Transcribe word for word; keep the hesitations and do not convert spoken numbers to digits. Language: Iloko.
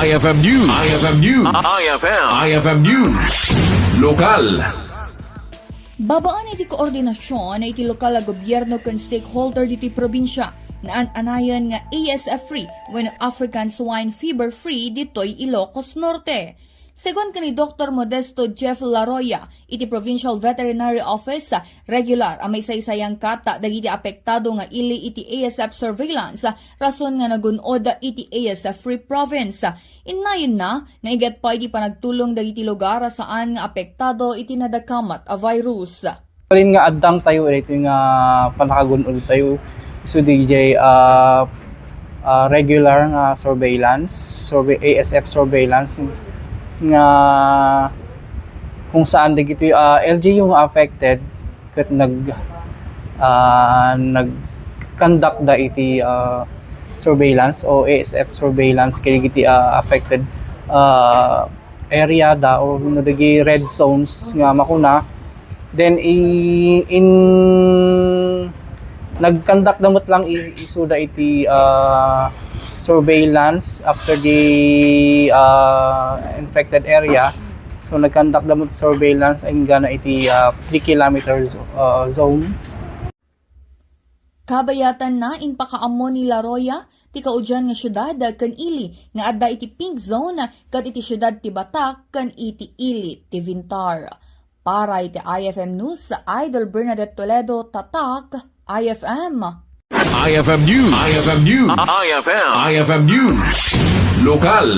I F M News. I F M News. I F M. I F M News. Lokal. Babaen iti koordinasyon iti lokal a gobierno ken stakeholder ditoy probinsia, naan-anayen nga A S F free wenno African Swine Fever free ditoy Ilocos Norte. Segun ken ni Doktor Modesto Jeff Laroya, iti Provincial Veterinary Office, regular a maisaysayan kata dagiti apektado nga ili iti A S F surveillance, rason nga nagun-od iti A S F free province. Innayonna, naigat pay ti panagtulong dagiti lugar a saan nga apektado iti nadakamat a virus. Halin nga addang tayo, eh, ito nga panakagun-od tayo. So, D J, ah, ah, regular nga surveillance, survey, A S F surveillance, nga kung saan dagiti, ah, L G U nga affected, ket nag, ah, nag-conduct da iti, ah, surveillance o A S F surveillance kadagiti, ah, affected, ah, area da o no dagiti red zones nga makuna. Then, i-, in, nag-conduct da met lang i-, isuda iti, ah, surveillance after the, ah, infected area. So, nag-conduct da met surveillance inggana iti, ah, three kilometers, ah, zone. Kabayatanna, impakaammo ni Laroya ti kaudian nga siudad ken ili nga adda iti pink zone ket iti siudad ti Batac ken iti ili ti Vintar. Para iti I F M News, Idol Bernadette Toledo, Tatak, I F M. I F M News. I F M News. I F M. I F M News. Lokal.